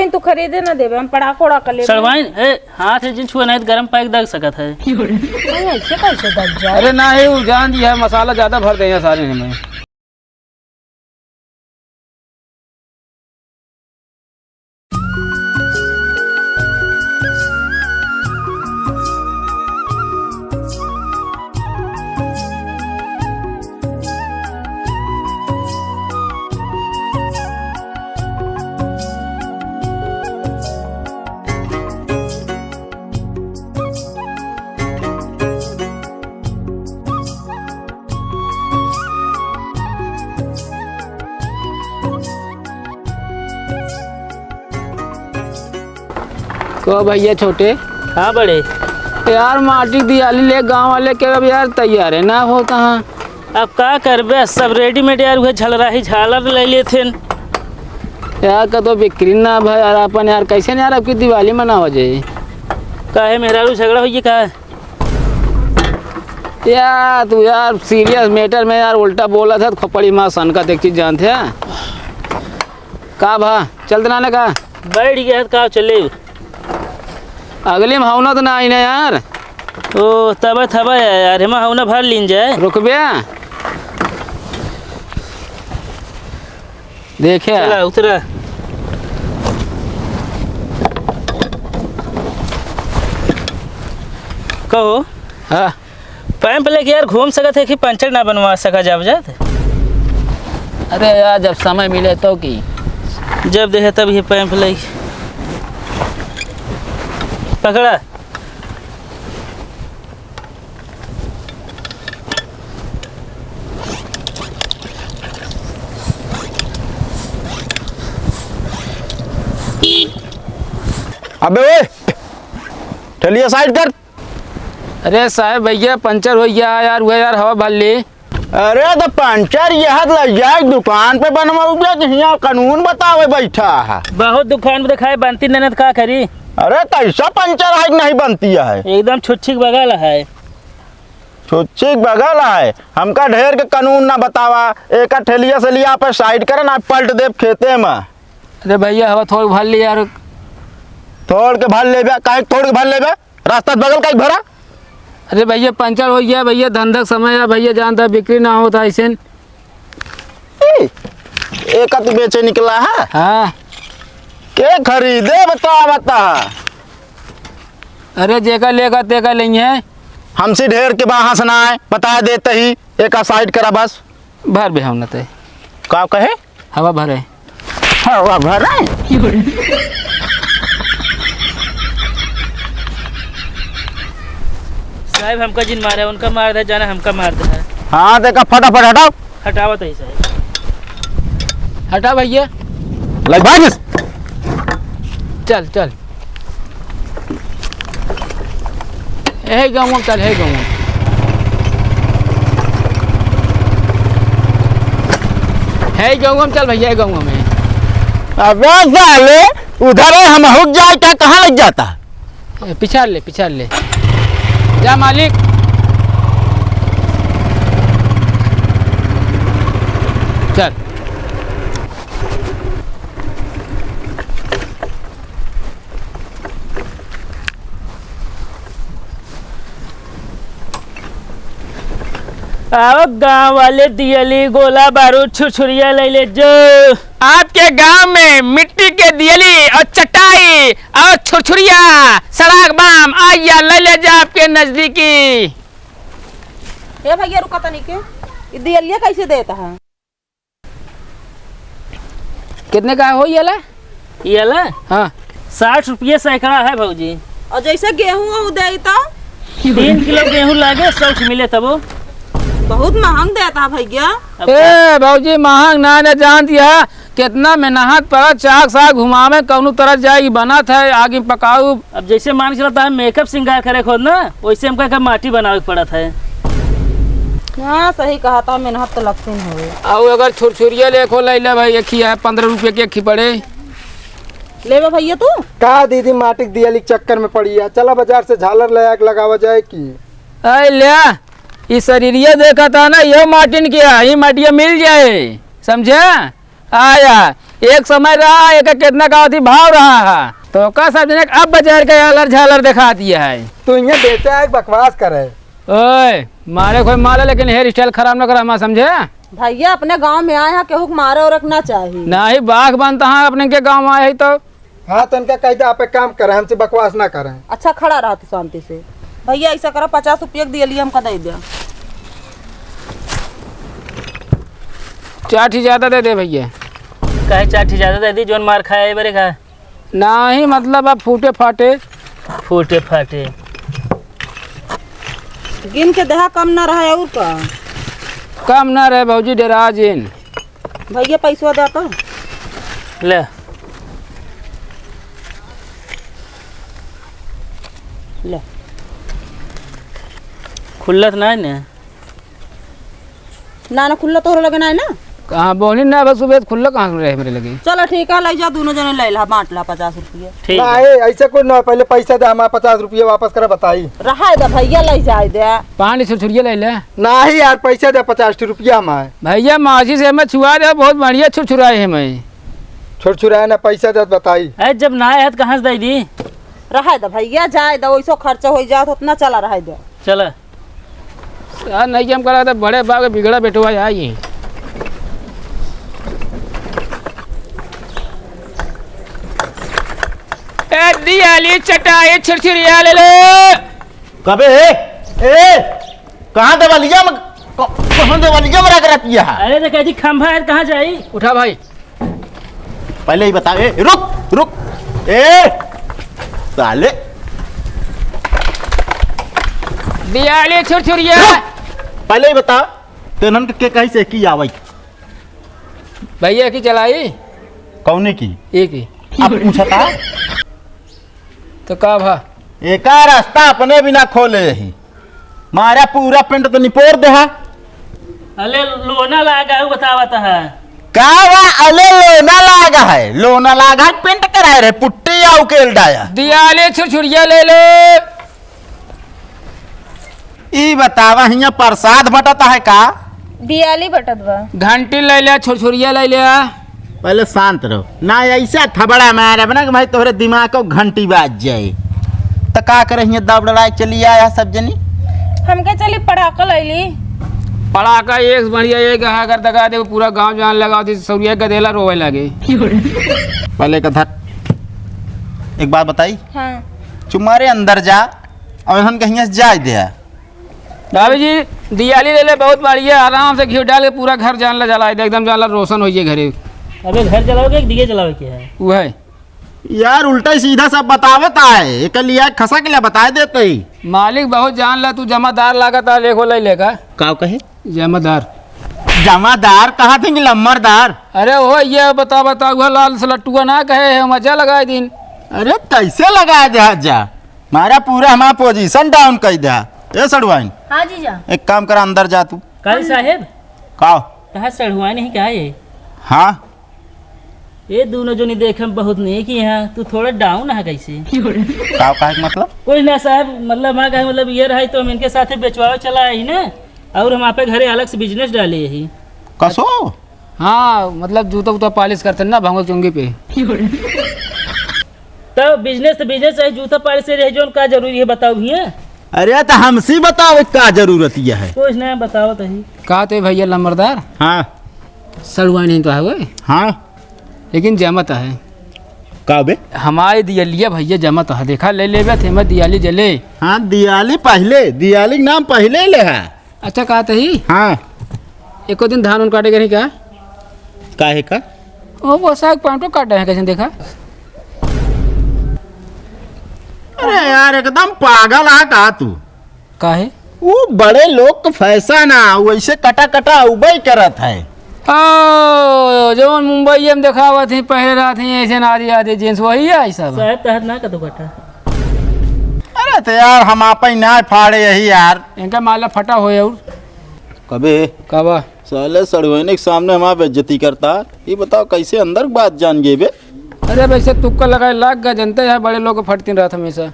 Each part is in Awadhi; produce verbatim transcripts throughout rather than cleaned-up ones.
तू खरीदे ना देबे, हम पड़ा कोड़ा कर लेबे। सड़वाइन, ए, हाथ है जिन छुए नहीं तो गरम पाइक दग सकत है। नहीं, ऐसे कैसे दग जाए? अरे ना, ये उ जान दिया है, मसाला ज्यादा भर दे हैं सारे में। कहो भैया छोटे। हाँ बड़े। यार, माटी दियाली ले गाँव वाले के अब यार तैयार है ना होता है। अब का करबे, सब readymade यार, उहे झलराही झालर ले लेथिन। यार, का तो बिक्री ना भाई, यार, अपन यार, कैसे न यार, आपकी दिवाली मनावा जाए? काहे, मेहरारू झगड़ा होइए का? यार, तू यार, serious matter में यार, उल्टा बोला था, खोपड़ी माँ सन का, देख चीज जानते हैं। का भा, चल देना ने का? बैठ गया है, का चले? अगली में हवना तो ना आई ना यार। ओ, तब थबा है यार, हेमा हवना भर लीन जाए। रुकबे। देखे। चला, उतरा। कहो। हाँ। Pipe लेके यार घूम सकत है कि पंचर ना बनवा सका जब जात? अरे यार, जब समय मिले तो की। जब देखे तब ये pipe लेके पकड़ा। अबे ओए, ठेलिया side कर। अरे साहब, भैया पंचर होइ गया यार, उहे यार हवा भर ली। अरे तो पंचर यह लग जाए दुकान पे बनवाओगे कि हियाँ कानून बतावे बैठा है? बहुत दुकान पे दिखाए, बनती नहीं तो का करी? अरे कैसा पंचर है कि नहीं बनती है? एकदम छुच्छी के बगल है। छुच्छी के बगल है, हमका ढेर के कानून ना बतावा। एक ठेलिया से लिया पे side करे ना, पलट देब खेते में। अरे भैया हवा थोड़ भर ली यार। थोड़ के भर लेबे, काहे थोड़ के भर लेबे? रास्ता बगल का ही भरा। अरे भैया, पंचर होइ गया भैया, धंधा के समय है भैया, जानता बिक्री ना होता ऐसे। ए, एका तू बेचे निकला है? हाँ। के खरीदे, बता, बता। अरे जेका लेगा तेका लेंगे। हमसे ढेर के बाहर से ना आए, बता देते ही, एका side करा बस। भर बे हम न ते। का कहे? हवा भरे। हवा भरे? साहब, हमका जिन मारे, उनका मार दे, जाना हमका मार दे है। हाँ, देखा, फटाफट हटाओ। हटावत है साहब। हटा भैया। ले भाग। चल, चल। हे गाँव में चल, हे गाँव में। हे गाँव में चल भैया, हे गाँव में। अबे साले, उधर है, हम हुक जाए क्या, कहाँ लग जाता? ए, पिछाड़ ले, पिछाड़ ले। जा मालिक। चल। आओ गाँव वाले, दियली, गोला बारूद, छुरछुरिया ले ले जो। आपके गांव में मिट्टी के दियली और चटाई और छुरछुरिया, सड़ाक बाम, आइया ले ले जा आपके नजदीकी। ए भैया, रुका तनी के, ई दियलिया कैसे देता है? कितने का हो ये ला? ये ला? हाँ। साठ रुपये सैकड़ा है भौजी। और जैसे गेहूं वहूं दे तो? तीन किलो गेहूं लागे, सौ मिले तबो। बहुत महंग देता भैया। अब ए भौजी, महंग ना, ना जानती है, कितना मेहनत पड़ा, चाक साग घुमावे, कौनो तरह जाए, ई बनत है, आग में पकाऊ। अब जैसे मान के चलता है, makeup श्रृंगार करे खुद ना, वैसे हमका का माटी बनावे के पड़त है। हाँ, सही कहा था, मेहनत तो लगती नहीं हुई। आओ, अगर छुरछुरिया ले खो ले ले भाई, एक ही है, पन्द्रह रुपये की एक ही पड़े। लेबे भैया तू? का दीदी, माटी के दियली के चक्कर में पड़ी है, चला बाजार से झालर ले आके लगावा जाए की। अरे ले, ई शरीरिया देखा था ना, यो माटिन के है, ई माटिया मिल जाए, समझे? आया, एक समय रहा, एक कितना का होती भाव रहा है। तो का सब जने अब बाजार का आलर झालर दिखा दिया है। तू इहाँ बेचा है, बकवास करे। ओए, मारे कोई मारे, लेकिन hair style खराब न करा, हमार समझे? भैया, अपने गाँव में आए हैं, केहू के मारे ओरक ना चाही। नाही, बाघ बनता है, अपने के गाँव आए है तो। हाँ, तो इनका कह दे, आप एक काम करें, हमसे बकवास ना करें। अच्छा, खड़ा रहा तू शांति से। भैया, ऐसा करा, पचास रुपया के दियली हमका दे दे। चार ठी ज्यादा दे दे भैया। काहे चार ठी ज्यादा दे दी, जोन मार खाया है बरे का? नाही, मतलब अब फूटे फाटे। फूटे फाटे। गिन के देहा, कम ना रहे और का? कम ना रहे भौजी, डेरा जिन। भैया, पैसवा दे तो। ले। ले। खुल्लत नाही ने? ना, ना, खुल्ला तोहरे लगे नाही ना। कहाँ बोली ना, बस सुबह खुल्ला कहाँ रहे मेरे लगे। चलो ठीक है, ले जा, दोनों जने ले ला, बांट ला पचास रुपया। ठीक है। नाही, ऐसे कुछ ना, पहले पैसा दे, हमारा पचास रुपया वापस करे, बताई। रहा दे भैया, ले जाए दे। पानी छुरछुरिया ले ले। नाही यार, पैसा दे, पचास रुपया हमारे। भैया, मासी से मैं छुआ दे, बहुत बढ़िया छुरछुराए हैं मैं। छुरछुराए ना, पैसा दे, बताई। अरे, जब ना आए तो कहाँ से दे दी? रहे दे भैया, जाए दे, वैसो खर्चा हो जात, उतना चला रहे दे। चला। यार, नहीं, हम करा था, बड़े बाप के बिगड़ा बेटवा आई। ए, दियाली चटाई छुरछुरिया ले लो। कबे, ए, ए, कहाँ देवालिया में, क-, कहाँ देवालिया में रख रखी है? अरे, तो कहती खंभा है, कहाँ जाई? उठा भाई। पहले ही बता, ए, रुक, रुक, ए, साले। दियाली छुरछुरिया। रुक, पहले ही बता, तेनन के, के कहीं से की आवई? भैया की चलाई। कौने की? एक ही। अब पूछता। तो का भा? एका रास्ता अपने बिना खोले ही। मारा पूरा पेंट तो निपोर दे हा। अले लोना लागा है, बतावत है। का बा? अले लोना लागा है, लोना लागा है, पेंट कराए रहे, पुट्टी आउ के एल्डाया। दियाले छुरछुरिया ले ले। ई बतावा, हियाँ प्रसाद बटत है का? दियाली बटत बा। घंटी ले ले, छुरछुरिया ले ले। पहले शांत रहो ना, ऐसा थबड़ा मारब ना कि भाई तोहरे दिमाग को घंटी बाज जाए। त का करे हियाँ दौड़ लड़ाई चली आया सब जनी? हमके चली पड़ाका लैली। पड़ाका एक बढ़िया एक है, अगर दगा दे पूरा गांव जान लगा दी, सौरिया गदेला रोवे लागे। पहले का धर, एक बात बताई। हाँ। चुमारे अंदर जा और हम कहीं से जाए दे। भाभी जी, दियाली ले ले, बहुत बढ़िया, आराम से घी डाल के पूरा घर जान ला जलाए दे, एकदम जान ला रोशन होइए घरे। अबे घर जलाओगे कि दिए जलाओगे क्या है? वो है। यार उल्टा सीधा सब बतावत आए, एक लिया खसा के लिए बताए देते ही। मालिक बहुत जान ला, तू जमादार लागत आ, देखो ले लेगा। का कहे? जमादार। जमादार कहा थे कि लम्बरदार? अरे वो ये बता, बता, वो लाल से लट्टुआ ना कहे है, मजा लगाए दिन। अरे कैसे लगाए दे जा? मारा पूरा हमारा position down कर दिया। ए सड़ुआइन, हाँ जीजा। एक काम करा, अंदर जा तू। काहे साहेब? का? कहा सड़ुआइन ही कहा ये? हाँ। ये दोनों जोनी देखे में बहुत नेक ही हैं, तू थोड़ा down है कैसे? का, काहे के मतलब? कुछ ना साहेब, मतलब हाँ कहे मतलब ये रहा तो हम इनके साथे बेचवावे चला आई ना, और हम आपे घरे अलग से business डाले ही। कसो? हाँ, मतलब जूता उता polish करते ना भंगो चुंगी पे। तो business तो business है, जूता polish से रह जोन का जरूरी है बताओ भैया? अरे तो हमसे बताओ का जरूरत यह है? कुछ ना बताओ तो ही। का तो भैया लंबरदार? हाँ। सड़ुआ नहीं तो है वो? हाँ। लेकिन जमत है। का बे? हमारे दियलिया भैया जमत है, देखा ले लेबे थे मैं दियाली जले। हाँ दियाली पहले, दियाली के नाम पहले ले है। अच्छा, कहत ही? हाँ। एको दिन धान उन काटे के नहीं का? काहे का? ओ, वो साग पांटो काटे हैं, कैसे देखा? अरे यार, एकदम पागल आ का तू? काहे? वो बड़े लोग के fashion आ, वैसे कटा कटा उबई करत है। ओ, जवन मुंबई में देखावत ही, पहले रहत ही, ऐसे ना आदि आदि jeans, वही है सब। साहेब, तहत ना का दुपट्टा? अरे तो यार, हम आपन ना फाड़े यही यार। इनका माला फटा होए और कबे? कबा? साले सड़ुआइन के सामने हमार बेइज्जती करता। ये बताओ, कैसे अंदर की बात जान गए बे? अरे, वैसे तुक्का लगाए लाग गए, जनते हैं, बड़े लोग फटतीन रहत हमेशा।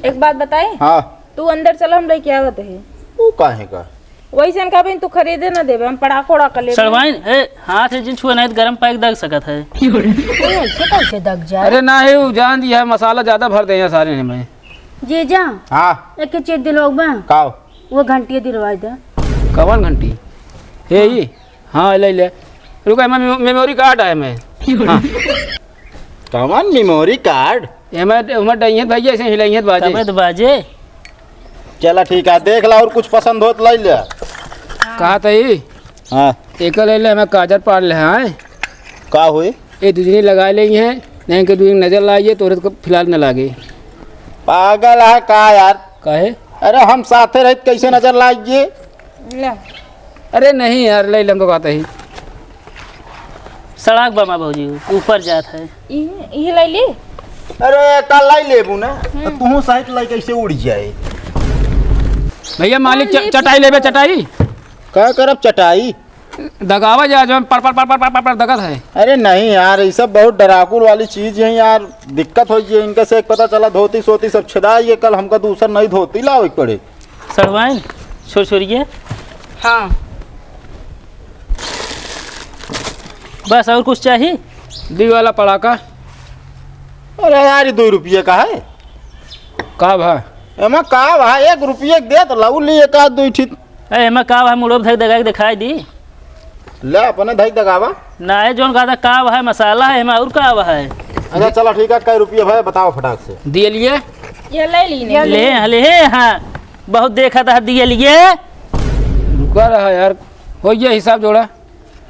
एक बात बताई? हाँ। तू अंदर चला, हम लेके आवत है। वो काहे का? वैसन का भी तू खरीदे ना देबे, हम पड़ाका उड़ाका लेबे। सड़वाइन, ए, हाथ है जिन छुए नहीं तो गरम पाइक दग सकत है। अरे, ऐसे कैसे दग जाए? अरे ना, ये जान दिया है, मसाला ज्यादा भर दे हैं सारे में। जीजा, हाँ। एक चीज दिलोग बा। का? वो घंटी दिलवा दे। कवन घंटी? हे ई? हाँ, ले ले। रुका, एमा मेमो-, memory card है एमे। हाँ। कवन memory card? एमे, एमे डइहें भैया, ऐसे हिलइहें त बाजे। तबे त बाजे। चला ठीक है, देख ला और कुछ पसंद हो त ले ले। कहा त ई? हाँ। एका ले ले, हमें काजर पार ले, हाँ। का होई? ए दुजनी लगा लेइहें, नहीं के दुजनी नजर लाइए, तोरे तो फिलहाल न लागे। पागल है का यार? काहे? अरे हम साथे रहित कैसे नजर लाइए? ले। अरे नहीं यार, ले ले, हम तो कहते ही। सड़क बमा भौजी, ऊपर जात है। इहे, इहे ले ले। अरे, का लाई लेबू ना? हम्म। तो तूहू साइड लाई कैसे उड़ जाए? भैया, मालिक, हाँ, च-, ले चटाई लेबे, चटाई? का करब चटाई? दगावा जा, जो पड़, पड़, पड़ दगत है। अरे नहीं यार, ये सब बहुत डराकुल वाली चीज है यार, दिक्कत हो जाए इनका से। एक पता चला धोती सोती सब छेदा ये, कल हमका दूसर नई धोती लावे के पड़े। सड़वाइन, छोर छोरिए। हाँ। बस और कुछ चाही? दी वाला पड़ाका। अरे यार, ये दो रुपये का है। का भा? एमा का भा, एक रुपये के दे तो लाऊ ली एक आध दो ठित। ए, एमा का भा, मुड़ो धक दगा के दिखाई दी। ले, अपने धक दगावा। ना है, जोन कहता का भा, मसाला है, एमा और का भा है? अच्छा, चलो ठीक है, कै रुपये भाई बताओ फटाक से। दिए लिए? ये ले ली, ले। ले, ले, हाँ। बहुत देखा था दिए लिए। रुका रहा यार, हो गया हिसाब जोड़ा।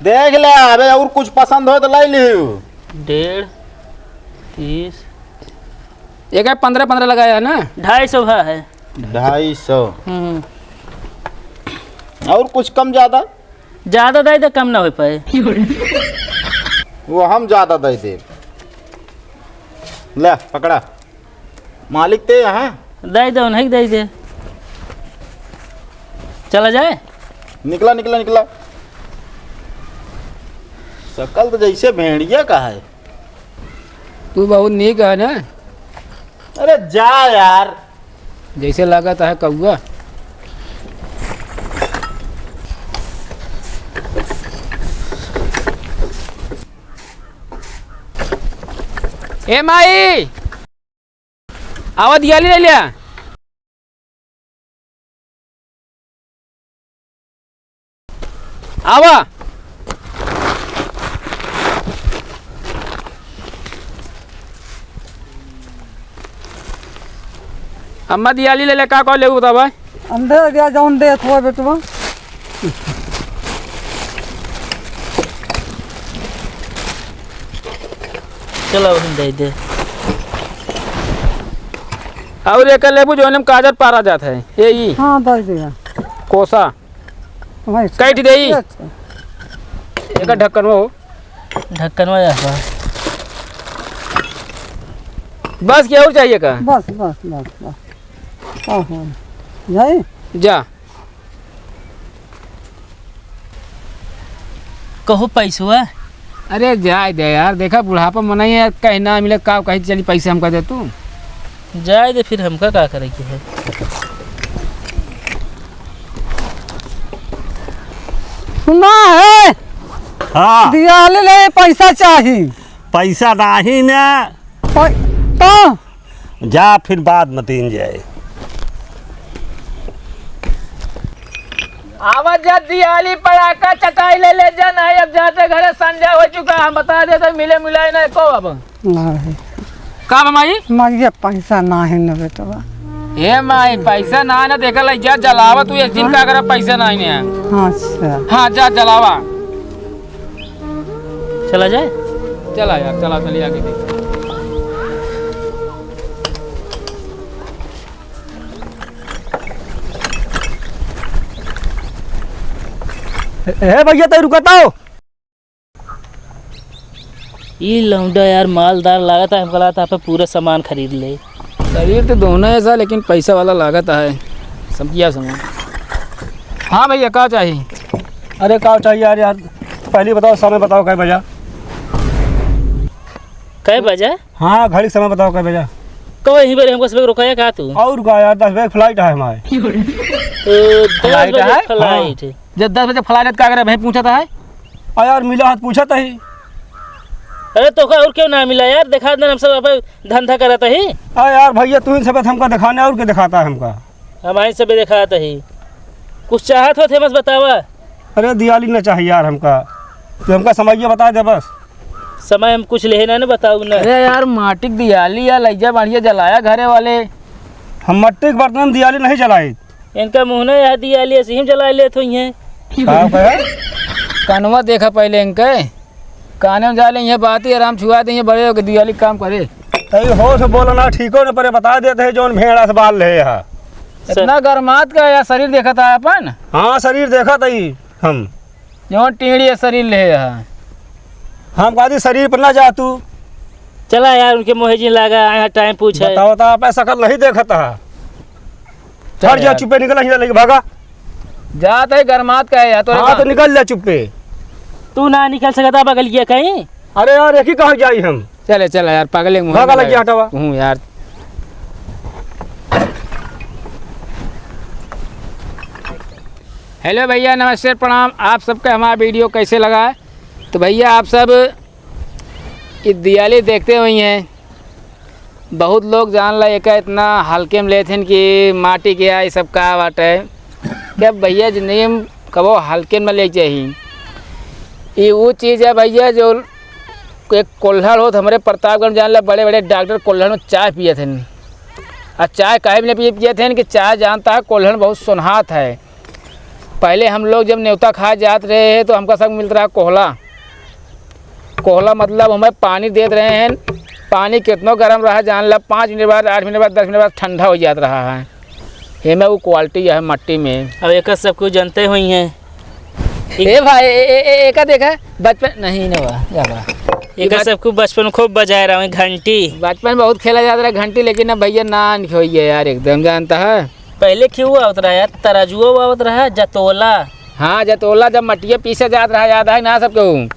देख ले, अबे और कुछ पसंद हो तो ले लियो। डेढ़, तीस। ये क्या पन्द्रह पन्द्रह लगाया है ना? ढाई सौ भा है। ढाई सौ। हम्म। और कुछ कम ज्यादा? ज्यादा दे दे, कम ना हो पाए। वो हम ज्यादा दे दे। ले, पकड़ा। मालिक ते यहाँ? दे दे, उन्हें दे दे। चला जाए? निकला, निकला, निकला। शकल तो जैसे भेड़िया का है। तू बहुत नीक है ना? अरे जा यार। जैसे लागत है कौआ। ए माई, आवा दियाली ले लिया। आवा। अम्मा दियाली ले ले, का का लेबू बतावा? अंधे दिया जौन दे थोड़ा बेटवा। चला वहीं दे दे। और एक लेबू जौन में काजर पारा जात है, ये ई। हाँ, दे दिया। कोसा। वही से। कैट देई? अच्छा। एकर ढक्कनवा हो। ढक्कनवा या बा। बस, क्या और चाहिए का? बस, बस, बस, बस। आहो। जाई? जा। कहो पैसवा। अरे जाए दे यार, देखा बुढ़ापा मनई है, कहीं ना मिले का, कहीं चली पैसे हमका दे तू। जाए दे, फिर हमका का करे के है? सुना है? हाँ। दियाले ले पैसा चाही। पैसा नाही ना। पै-, तो? जा फिर बाद में तीन जाए। आवा जा दियाली पड़ाका चटाई ले ले जा, नहीं अब जाते घरे संझा हो चुका, हम बता देते मिले मिलाए ना को अब। नहीं। का बा माई? माई, ये पैसा ना है ना बेटवा। ए माई, पैसा ना है ना, देखा लाई जा जलावा तू, एक दिन का अगर पैसा ना है ना। अच्छा। हाँ, जा जलावा। चला जाए? चला यार, चला, चलिए आगे देखिए। ए, ए भैया, तै रुकत हो? ई लौंडा यार मालदार लागत है, हमका लागत है, यहाँ पे पूरा सामान खरीद ले। शरीर तो दोनों ऐसा, लेकिन पैसा वाला लागत है, समझिया समझ। हाँ भैया, का चाहिए? अरे का चाहिए यार, यार पहले बताओ, समय बताओ, कै बजा? कै बजा? हाँ, घड़ी समय बताओ, कै बजा? कहो यहीं बरे हमका सबके रोकाया का तू? और का यार, दस बजे flight है हमारे। तो दस flight बजे है? Flight। हाँ। जब दस बजे flight है तो का करे भाई, पूछत है? आ यार, मिला हाथ पूछत ही। अरे तो का और क्यों ना मिला यार, देखा देना हम सब अपन धंधा करत ही। आ यार भैया, तू ही सब हमका दिखाने और के दिखाता है हमका? हमारे सब दिखाता ही। कुछ चाहत हो थे बस बतावा। अरे दियाली न चाहिए यार हमका, तू हमका समइया बता दे बस। समय हम कुछ लेहे ना, ना बताऊ ना। अरे यार, माटी क दियाली या लइजा बढ़िया जलाया घरे वाले। हम मट्टी के बर्तन में दियाली नहीं जलाई। इनका मुँह ना यह दियाली ऐसे ही जला लेत हुई हैं। का कहे? कनवा देखा पहले इनके, काने में जा ले, ये बात ही आराम छुआ दे, ये बड़े हो के दियाली काम करे। तई हो से बोला ना, ठीको न परे बता देते हैं, जौन भेड़ा से बाल ले हा। इतना गरमात का या शरीर देखत है अपन? हाँ, शरीर देखत ही हम। जौन टीढ़ी है शरीर ले हा। हम कहती शरीर पर ना जा तू। चला यार, उनके मोहे जी लागा, आया टाइम पूछे। बताओ तो आप ऐसा कल नहीं देखत हा। चल हट जा, यार। चुप्पे निकल, यहाँ लेके भागा। जात है गरमात का है यार, तोरे हाँ, का? तो निकल जा चुप्पे। तू ना निकल सकता बगलिया कहीं। अरे यार, एक ही कहाँ जाई हम? चले, चले यार, पगले मुँह भागा में लग लगे। गया हटवा। हूँ यार। हेलो भैया, नमस्ते, प्रणाम। आप सबका हमारा वीडियो कैसे लगा? तो भैया, आप सब ये दियाली देखते हुई हैं, बहुत लोग जान ला एका इतना हल्के में लेत हन कि माटी के आई सब का बाटे। क्या भैया, जिंदगी में कबो हल्के में लेके चाही। ये वो चीज़ है भैया, जो एक कोल्हड़ होत हमरे प्रतापगढ़ में, जान ला बड़े बड़े डॉक्टर कोल्हड़ में चाय पियत हन। और चाय काहे में पिए पियत हन कि चाय जानता है कोल्हड़ बहुत सोनहात है। पहले हम लोग जब नेवता खाए जात रहे हैं तो हमका सब मिलत रहा कोहला। कोहला मतलब हमें पानी देत रहे हैं, पानी कितनो गरम रहा जान ला, पाँच मिनट बाद, आठ मिनट बाद, दस मिनट बाद ठंडा हो जात रहा है। एमे वो quality है मट्टी में। अब एकर सब कुछ जानते हुई हैं। ए भाई, ए, ए, ए, एका देखा, बचपन नहीं ना बा, या बा। एकर बच- सब कुछ बचपन में खूब बजाए रहा हूँ, घंटी। बचपन में बहुत खेला जात रहा घंटी, लेकिन अब भैया ना होइए यार, एकदम जानता है। पहले क्यों आवत रहा यार, तराजुओ आवत रहा, जतोला। हाँ, जतोला जब मटिया पीसे जात रहा, याद है ना सबके? ऊ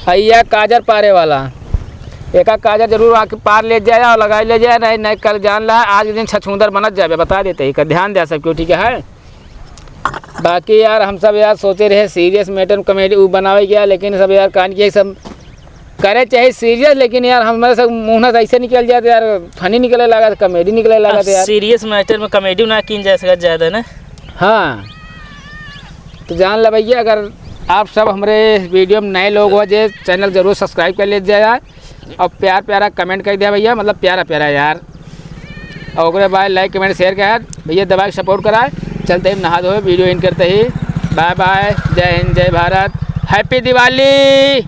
भैया काजर पारे वाला, एका काजर जरूर आके पार ले जाए और लगाई ले जाए, नहीं, नहीं कल जान ला, आज के दिन छछूंदर बनत जाबे, बता देते ही, का ध्यान दे सबके, ठीक है? बाकी यार, हम सब यार सोचे रहे serious matter में comedy ऊ बनावे गया, लेकिन सब यार कान के सब करे चाहे serious, लेकिन यार, हमारे सब मुँह से ऐसे निकल जाते यार, funny निकले लगा, comedy निकले लगा अब यार। Serious matter में comedy ना कीन जा सकत ज्यादा ना। हाँ, तो जान ला भैया, अगर आप सब हमरे वीडियो में नए लोग हो जे, channel जरूर subscribe कर ले जाए यार, और प्यार प्यारा comment कर दिया भैया, मतलब प्यारा प्यारा यार, और ओकरे बाद like comment share कर भैया, दबा के support कराए। चलते ही नहा धोए, वीडियो end करते ही bye bye, जय हिंद, जय भारत, happy दिवाली।